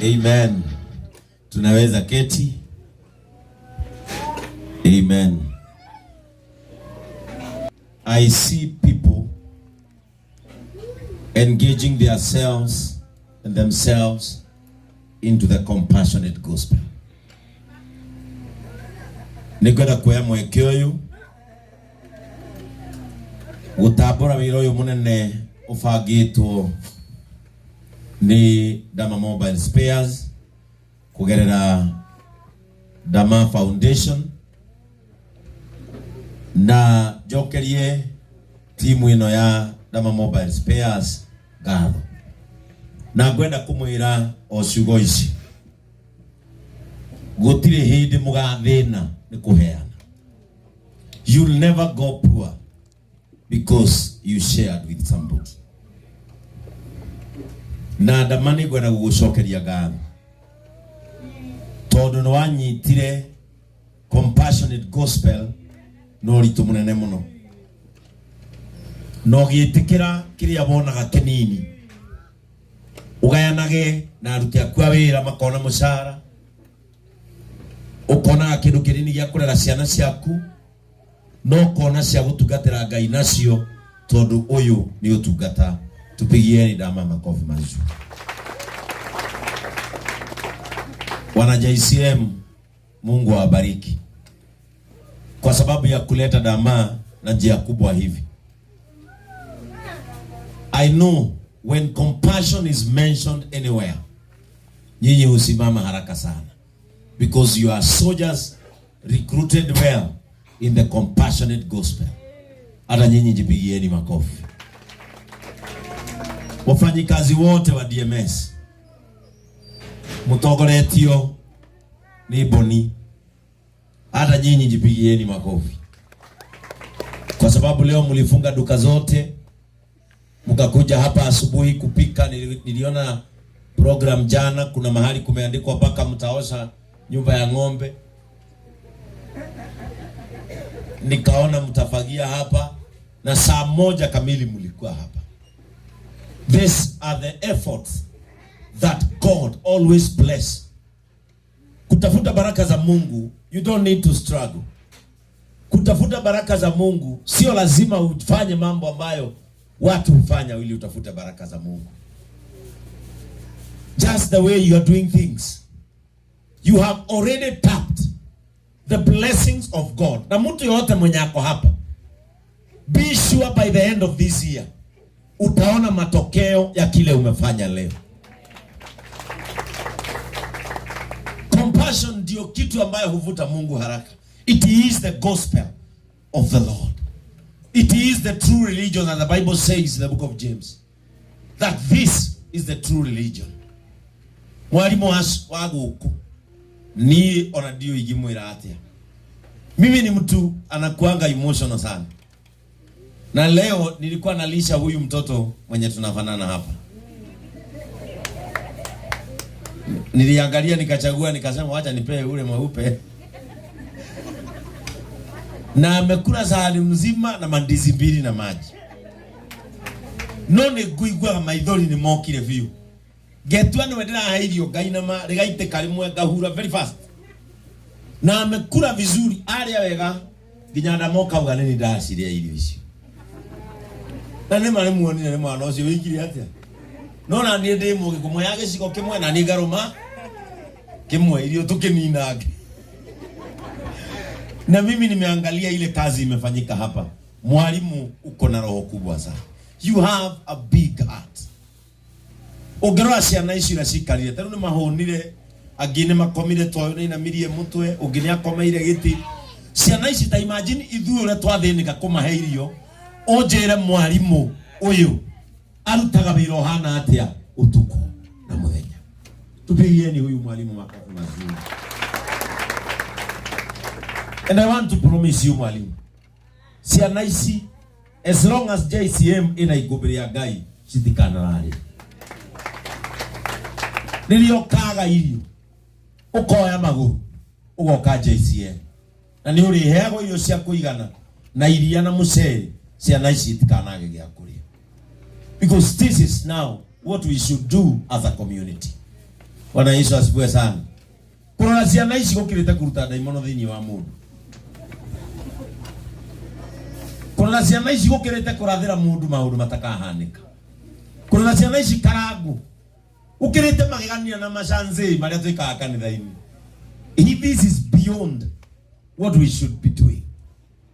Amen. Tunaweza keti. Amen. I see people engaging themselves and themselves into the compassionate gospel. Nĩngwenda kuoya mweke ũyũ gũtambũra wĩra ũyũ mũnene ũbangĩtwo nĩ Dama Mobile Spares kũgerera Dama Foundation na njokerie timu ĩno ya Dama Mobile Spares ngatho na ngwenda kũmwĩra o ciugo ici gũtirĩ hĩndĩ mũgathĩna nĩ kũheana. You'll never go poor because you shared with somebody. Na Dama nĩ ngwenda gũgũcokeria ngatho tondũ nĩ wanyitire compassionate gospel na ũritũ mũnene mũno na ũgĩtĩkĩra kĩrĩa wonaga kĩnini ũgayanage na aruti aku a wĩra makona mũcara ũkonaga kĩndũ kĩnini gĩa kũrera ciana ciaku no ũkona cia gũtungatĩra Ngai nacio tondũ ũyũ nĩ ũtungata. Tupigieni Dama makofi mazuri. Wana JCM, Mungu awabariki kwa sababu ya kuleta Dama na njia kubwa hivi. I know when compassion is mentioned anywhere, nyinyi husimama haraka sana because you are soldiers recruited well in the compassionate gospel. Hata nyinyi jipigieni makofi. Wafanyikazi wote wa DMS mutongoretio ni Boni, hata nyinyi jipigieni makofi kwa sababu leo mlifunga duka zote mkakuja hapa asubuhi kupika. Niliona program jana, kuna mahali kumeandikwa mpaka mtaosha nyumba ya ng'ombe. Nikaona mtafagia hapa na saa 1 kamili mlikuwa hapa. These are the efforts that God always bless. Kutafuta baraka za Mungu, you don't need to struggle. Kutafuta baraka za Mungu sio lazima ufanye mambo ambayo watu hufanya ili utafute baraka za Mungu. Just the way you are doing things, you have already tapped the blessings of God. Na mtu yoyote mwenye ako hapa, be sure by the end of this year utaona matokeo ya kile umefanya leo. Compassion ndio kitu ambayo huvuta Mungu haraka. It is the gospel of the Lord. It is the true religion, and the Bible says in the book of James that this is the true religion. Mwalimu wa gũkũ niĩ ona ndio ingĩmwĩra atĩa. Mimi ni mtu anakuanga emotional sana, na leo nilikuwa nalisha huyu mtoto mwenye tunafanana hapa. Niliangalia nikachagua, nikasema wacha nipee ule mweupe, na amekula sahani mzima na mandizi mbili na maji. No nĩ ngũiguaga maithori nĩ mokire biũ, ngetua nĩwe ndĩrahe irio, ngainama rĩgaitĩka rĩmwe, ngahura very fast, na amekula vizuri, arĩa wega nginya ndamokauga nĩ ndaciria irio icio, na nĩ ma nĩmuonire nĩ mwana ũcio wĩkire atĩa. No na niĩ ndĩ mũgĩ kũmwe ya gĩcigo kĩmwe na niĩ ngarũma kĩmwe irio tũkĩninange. Na mimi nimeangalia ile kazi imefanyika hapa. Mwalimu, uko na roho kubwa sana, you have a big heart. Ũngĩrora ciana icio iria cikarire tarĩu nĩ mahũnire, angĩ nĩ makomire toyo nĩ inamirie mũtwe, ũngĩ nĩ akomeire gĩtĩ. Ciana ici, ta imagine ithuĩ ũrĩa twathĩnĩka kũmahe irio, ũnjĩre mwarimũ ũyũ arutaga wĩra ũhana atĩa ũtukũ na mũthenya. Tupigieni huyu mwalimu makofi mazuri. And I want to promise you, mwalimu, ciana ici, as long as JCM ina ikũmbĩ rĩa Ngai, citikanararĩra. Rĩrĩa ũkaga irio ũkoya magũrũ ũgoka JCM na nĩ ũrĩheagwo irio cia kũigana na iria na mũcere, ciana ici itikanage gĩa kũrĩa, because this is now what we should do as a community. Bwana Yesu asifiwe sana. Kurora ciana ici gukirite kuruta ndaimono thiini wa mundu. Kurora ciana ici gukirite kurathira mundu maundu matakahanika. Kurora ciana ici karangu ukirite magegania na macanzi maria twikaga kanitha-ini. This is beyond what we should be doing.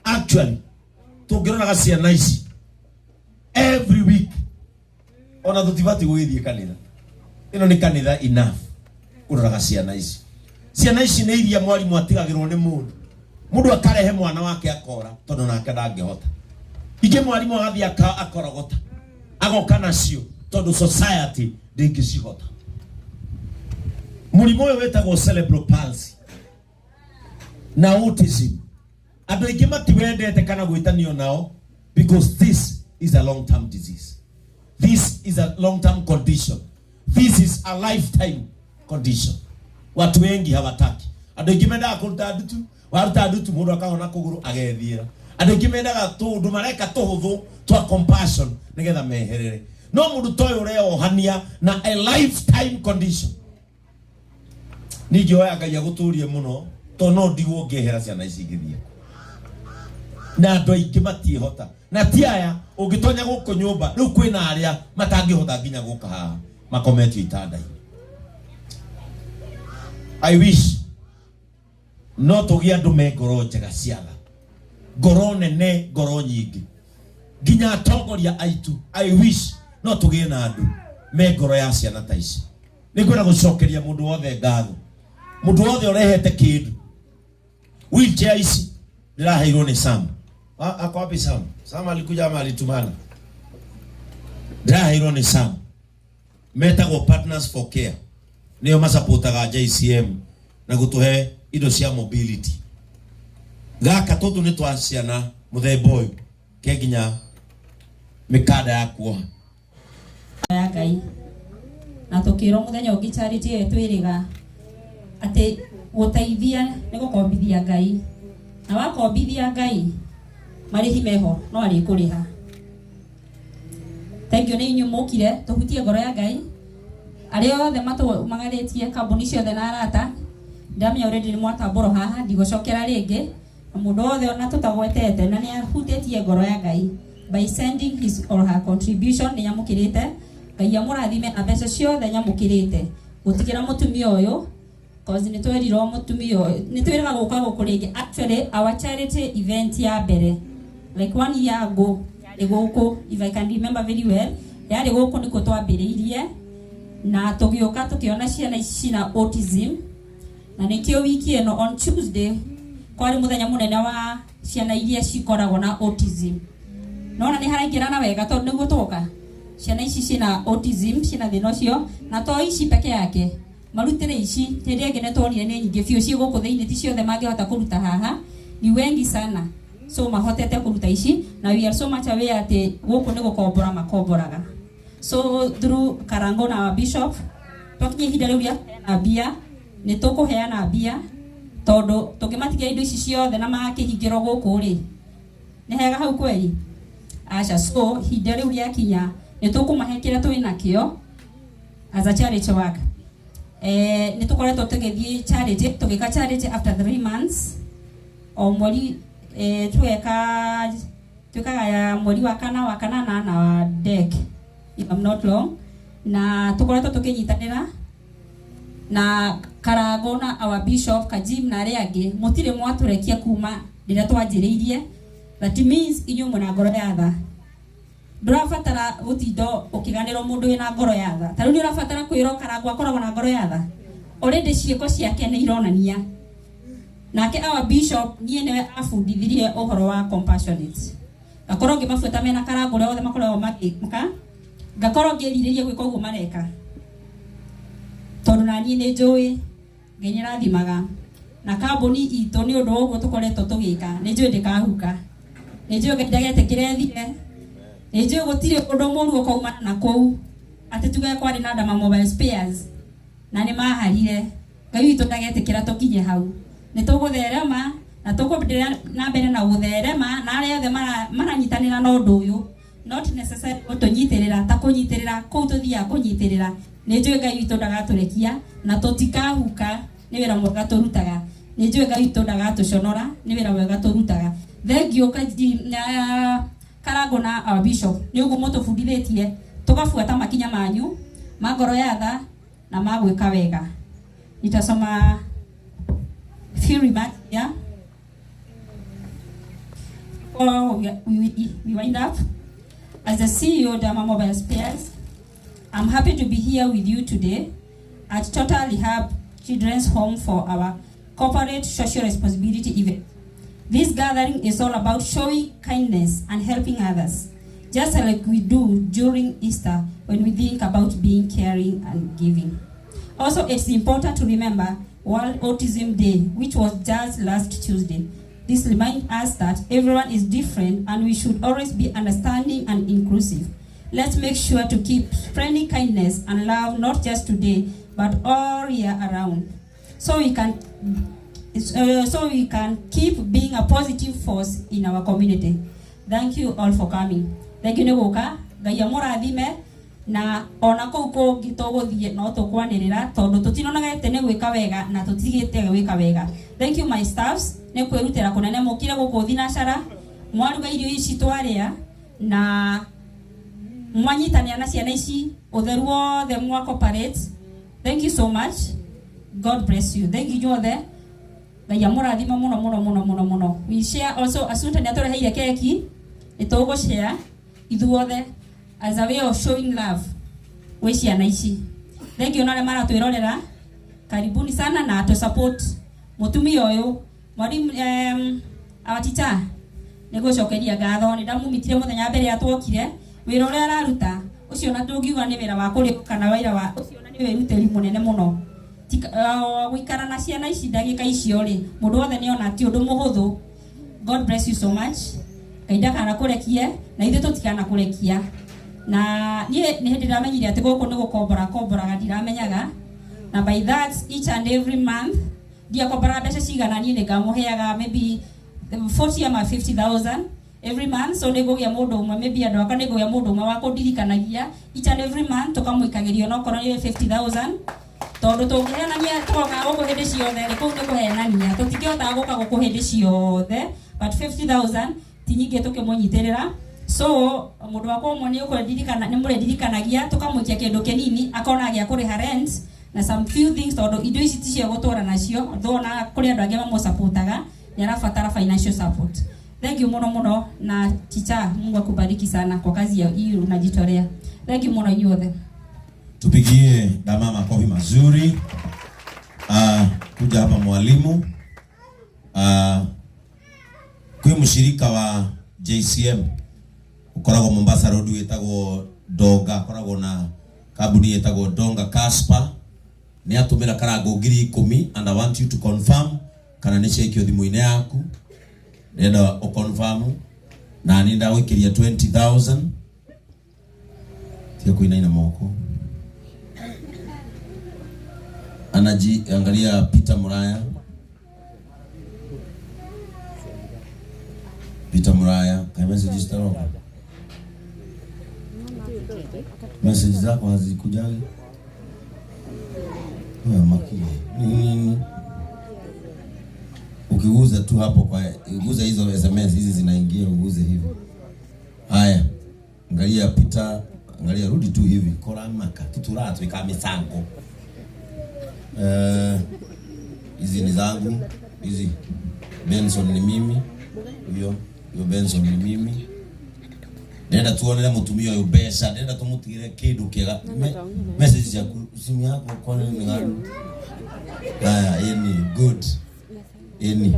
Actually, tungiroraga ciana ici every week ona tutibati gwithie kanitha. Ino ni kanitha enough kuroraga ciana ici. Ciana ici nĩ iria mwarimu atigagĩrwo nĩ mũndũ. Mũndũ akarehe mwana wake akora tondu nake ndangĩhota. Ingĩ mwarimu agathiĩ akorogota agoka nacio tondu society ndĩngĩcihota. Mũrimũ ũyũ wĩtagwo cerebral palsy na autism. Andũ aingĩ matiwendete kana gwĩtanio nao because this is a long term disease. This is a long term condition. This is a lifetime condition. Watu wengi hawataki. Andũ aingĩ mendaga kũruta ndutu, waruta ndutu mũndũ akahona kũgũrũ agethiĩra. Andũ aingĩ mendaga tũũndũ mareka tũhũthũ twa compassion nĩgetha meherere. No mũndũ ta ũyũ ũreohania na a lifetime condition. Ningĩ hoya Ngai agũtũrie mũno tondũ no ndigwo ngĩehera ciana ici ingĩthiĩ. Na andũ aingĩ matiĩhota. Na ti aya ũngĩtonya gũkũ nyũmba rĩu kwĩna arĩa matangĩhota nginya gũka haha makometio itanda-inĩ. I wish no tũgĩe andũ me ngoro njega ciatha, ngoro nene, ngoro nyingĩ, nginya atongoria aitu. I wish no tũgĩe na andũ me ngoro ya ciana ta ici. Nĩ ngwenda gũcokeria mũndũ wothe ngatho, mũndũ wothe ũrehete kĩndũ. Wheelchair ici ndĩraheirwo nĩ Sam. Ako wapi Sam? Sam alikuja ama alitumana? Ndĩraheirwo nĩ Sam. Metagwo Partners for Care. Nĩo masapotaga JCM na gũtũhe indo cia mobility. Gaka tũtũ nĩ twa ciana mũthemba ũyũ ke nginya mĩkanda ya kuoha. Ya Ngai. Na tukirwo muthenya ũngĩ charity ĩyo ĩtwĩrĩga atĩ gũteithia nĩ gũkombithia Ngai. Na wakombithia Ngai marĩhi meho no arĩkũrĩha. Thank you nĩ inyuĩ mũkire tũhutie ngoro ya Ngai. Arĩa othe matũmagarĩtie kambuni ciothe na arata, ndamenya already nĩ mwatambũrwo haha, ndigũcokera rĩngĩ. Na mũndũ wothe ona tũtagwetete na nĩ ahutĩtie ngoro ya Ngai by sending his or her contribution nĩ nyamũkĩrĩte. Ngai amũrathime na mbeca ciothe nyamũkĩrĩte. Gũtigĩra mũtumia ũyũ, cause nĩ twerirwo mũtumia ũyũ, nĩ twĩraga gũka gũkũ rĩngĩ. Actually our charity event ya mbere like 1 year ago yarĩ gũkũ, if I can remember very well, yarĩ gũkũ nĩkuo twambĩrĩirie na tũgĩũka tũkĩona ciana ici cina autism. Na nĩkĩo wiki ĩno on Tuesday kwarĩ mũthenya mũnene wa ciana iria cikoragwo na autism. Nona nĩ haraingĩrana wega tondũ nĩguo twoka. Ciana ici cina autism, cina thĩna ũcio, na to ici peke yake. Marutĩre ici, hĩndĩ ĩngĩ nĩ tuonire nĩ nyingĩ biũ ciĩ gũkũ thĩinĩ, ti ciothe mangĩhota kũruta haha, ni wengi sana. So mahotete kũruta ici, na we are so much aware atĩ gũkũ nĩ gũkombora makomboraga. So through Karango na our bishop, twakinya ihinda rĩu rĩa kũheana mbia, nĩ tũkũheana mbia, tondũ tũngĩmatigia indo ici ciothe na makĩhingĩrwo gũkũ rĩ, nĩ hega hau kweri? Aca, so ihinda rĩu rĩakinya nĩ tũkũmahe kĩrĩa twĩ nakĩo as a charity work. Nĩ tũkoretwo tũgĩthiĩ charity, tũgĩka charity after 3 months. O mweri, twĩkaga ya mweri wa kana, wa kanana na wa Dec, if I'm not wrong. Na tũkoretwo tũkĩnyitanĩra na Karango na our bishop Kajim na arĩa angĩ, mũtirĩ mwatũrekia kuma rĩrĩa twanjĩrĩirie. That means inyuĩ mwĩna ngoro ya tha. Ndũrabatara gũtinda ũkĩganĩrwo mũndũ wĩna ngoro ya tha. Ta rĩu nĩ ũrabatara kwĩrwo Karango akoragwo na ngoro ya tha. Already ciĩko ciake nĩ ironania. Nake our bishop niĩ nĩwe abundithirie ũhoro wa compassionate. Ngakorwo ngĩmabuata mena Karango ũrĩa othe makoragwo magĩka, ngakorwo ngĩrirĩria gwĩka ũguo mareka. Tondũ na niĩ nĩ njũĩ Ngai nĩ arathimaga. Na kambuni itũ nĩ ũndũ wa ũguo tũkoretwo tũgĩka, nĩ njũĩ ndĩkahuka. Nĩ njũĩ Ngai ndagetĩkĩre ĩthire. Nĩ njũĩ gũtirĩ ũndũ mũru ũkaumana na kũu. Atĩ tuge kwarĩ na Dama Mobile Spares na nĩ maharire. Ngai witũ ndagetĩkĩra tũkinye hau. Nĩ tũgũtherema na tũkũendelea na mbere na gũtherema, na arĩa othe maranyitanĩra na ũndũ ũyũ. Not necessarily gũtũnyitĩrĩra, ta kũnyitĩrĩra kũu tũthiaga kũnyitĩrĩra. Nĩ njũĩ Ngai witũ ndagatũrekia na tũtikahuka, nĩ wĩra mwega tũrutaga. Nĩ njũĩ Ngai witũ ndagatũconora, nĩ wĩra mwega tũrutaga. Thank you Kaji na Karango na our bishop, nĩ ũguo mũtũbundithĩtie tũgabuata makinya manyu ma ngoro ya tha na ma gwĩka wega. Nitasoma few remarks here before we wind up. As the CEO Dama Mobile Spares, I'm happy to be here with you today at Total Rehab Children's Home for our corporate social responsibility event. This gathering is all about showing kindness and helping others, just like we do during Easter when we think about being caring and giving. Also, it's important to remember World Autism Day, which was just last Tuesday. This reminds us that everyone is different and we should always be understanding and inclusive. Let's make sure to keep spreading kindness and love, not just today, but all year around, so we can keep being a positive force in our community. Thank you all for coming. Thank you nĩ gũka. Ngai amũrathime, na ona kũu kũngĩ tũgũthiĩ no tũkwanĩrĩra, tondũ tũtinonagete nĩ gwĩka wega na tũtigĩte gwĩka wega. Thank you, my staffs, nĩ kwĩrutĩra kũnene mũkire gũkũ thinacara, mwaruga irio ici twarĩa na mwanyitanĩra na ciana ici, ũtheru wothe mwa cooperate. Thank you so much. God bless you. Thank you inyuothe. Ngai amũrathime mũno mũno mũno mũno mũno. We share also. Asunta nĩ atũreheire keki, nĩ tũgũ share ithuothe as a way of showing love gwĩ ciana ici. Thank you. Na arĩa maratwĩrorera, karibuni sana na to support mũtumia ũyũ, mwalimu, our teacher. Nĩ gũcokeria ngatho, nĩ ndamumitire mũthenya wa mbere ya twokire. Wĩra ũrĩa araruta ũcio, na ndũngiuga nĩ wĩra wa kũrĩ kana wĩra wa ũcio, na nĩ wĩrutĩri mũnene mũno. Gũikara na ciana ici ndagĩka icio rĩ, mũndũ wothe nĩ ona ti ũndũ mũhũthũ. God bless you so much. Ngai ndakanakũrekie na ithuĩ tũtikanakũrekia. Na niĩ nĩ hĩndĩ ndamenyire atĩ gũkũ nĩ gũkombora komboraga, ndiramenyaga. Na by that, each and every month ndiakomboraga mbeca cigana, niĩ nĩ ngamũheaga maybe 40 ama 50,000 every month. So nĩ ngũgĩa mũndũ ũmwe, maybe andũ akwa, nĩ ngũgĩa mũndũ ũmwe wa kũndirikanagia each and every month, tũkamũikagĩria onokorwo nĩ 50,000, tondũ tũngĩhenania tũgoka gũkũ hĩndĩ ciothe rĩ, kũu nĩ kũhenania, tũtingĩhota gũka gũkũ hĩndĩ ciothe, but 50,000 ti nyingĩ tũkĩmũnyitĩrĩra. So mũndũ wakwa ũmwe nĩ ũkũndirikana, nĩ mũrĩndirikanagia, tũkamũikia kĩndũ kĩnini akona gĩa kũrĩha rent na some few things, tondũ indo ici ti cia gũtũra nacio. Thona kũrĩ andũ angĩ mamũsupportaga, nĩ arabatara financial support. Thank you mũno mũno. Na teacher, Mungu akubariki sana kwa kazi ya hii unajitolea. Thank you mũno inyuothe. Tupigie Dama makofi mazuri. Kuja hapa mwalimu. Kwĩ mũshirika wa JCM ukoragwo Mombasa Road wĩtagwo Donga, akoragwo na kambuni ĩtagwo Donga Casper. Nĩ atũmĩra karango 10,000, and I want you to confirm kana nĩ ciaikio thimũ-inĩ yaku. Ndĩrenda ũconfirm na nĩ ndagũikĩria 20,000. Tiga kuinaina moko. Anaji angalia Peter Muraya. Peter Muraya, kai message zitaroka. Message zako hazikujali. Wewe makini. Nini nini? Ukiguza tu hapo kwa uguza hizo SMS hizi zinaingia, uguze hivi. Haya. Angalia Peter, angalia, rudi tu hivi. Kora maka tutura tuika misango. Eh, hizi ni zangu hizi. Benson ni mimi huyo, huyo Benson ni mimi. Ndenda tuonere mutumia uyu mbeca, ndenda tumutigire kindu kiega. Message ciaku, simu yako kwani ni gani? Haya, ini good, ini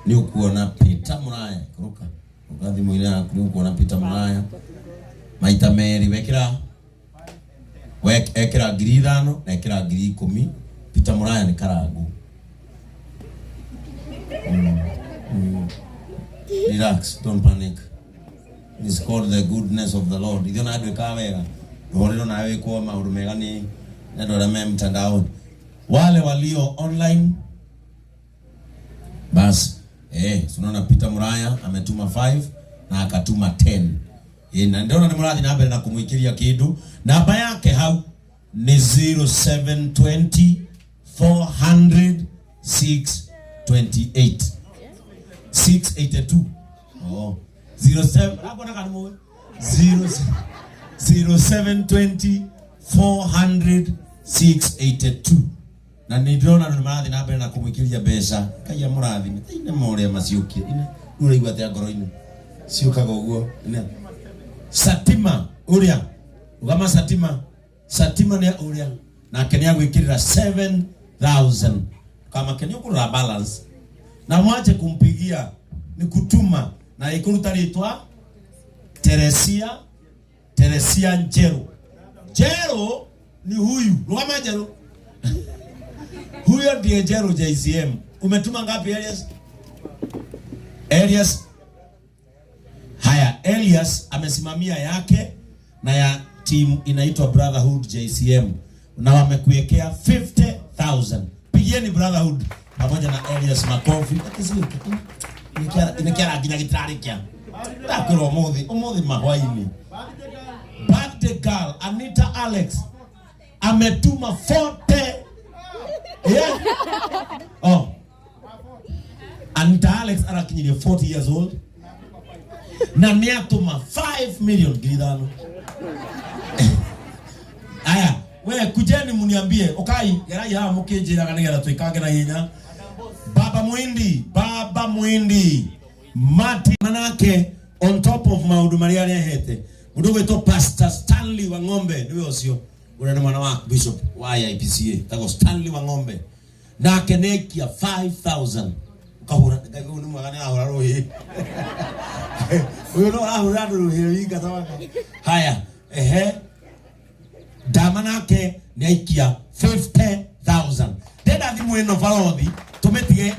ni ukuona Peter Muraya. Kuruka ruka thimũ-inĩ yaku, nĩ ũkuona Peter Muraya maita merĩ wekĩra ekĩra 5,000 na ekĩra 10,000. Peter Muraya nĩ karangu. Relax, don't panic. It's called the goodness of the Lord. Ithuĩ ona andũ wega ndũhorĩrwo nawe wĩkwo maũndũ mega nĩ andũ arĩa me mtandaoni, wale walio online. Basi si unaona Peter Muraya ametuma 5 na akatuma 10. Na ndĩrona nĩ mũrathiĩ na mbere na kũmũikĩria kĩndũ namba yake hau. Nĩ 0720 400 628 682. Oh, 07 rakuona kana mũĩ 0 0720 400 682. Na nĩ ndĩrona andũ nĩ marathiĩ na mbere na kũmũikĩria mbeca. Ngai amũrathime. Ine ma ũrĩa maciũkie ine rĩu ũraigua atĩa ngoro-inĩ ciũkaga ũguo ine. Satima ũrĩa rũgama, Satima, Satima nĩ ũrĩa nake nĩ agwĩkĩrĩra 7000 kama nĩ ũkũrora balance na mwache kumpigia ni kutuma na ikuruta rĩtwa Teresia, Teresia Njeru. Njeru ni huyu. Rugama Njeru. Huyo ndiye Njeru JCM. Umetuma ngapi, Elias? Elias. Haya, Elias amesimamia yake na ya team inaitwa Brotherhood JCM na wamekuwekea 50,000. Pigieni Brotherhood pamoja na Elias makofi. Inakiara nginya gitarĩkia. Ndakwĩra ũmũthĩ, ũmũthĩ mahwainĩ. Birthday girl Anita Alex ametuma 40. Yeah. Oh. Anita Alex arakinyirie 40 years old na nĩ atũma 5 million, 5,000. Aya, we kujeni muniambie, ukai gerai haha mukinjiraga nigetha twikange na hinya. Baba Muindi, Baba Muindi Mati manake on top of maundu maria arehete mundu gwitwo Pastor Stanley wa Ng'ombe, niwe ucio uria ni mwana wa Bishop wa IPCA, tagwo Stanley wa Ng'ombe, nake nĩaikia 5000. Ũkahũra Ngai ũyũ nĩ mwega, nĩ arahũra rũhĩ ũyũ, no arahũra andũ rũhĩ winga tawaka. Haya, ehe, ndama nake nĩ aikia 50,000. Ndenda thimũ ĩno barothi tũmĩtige.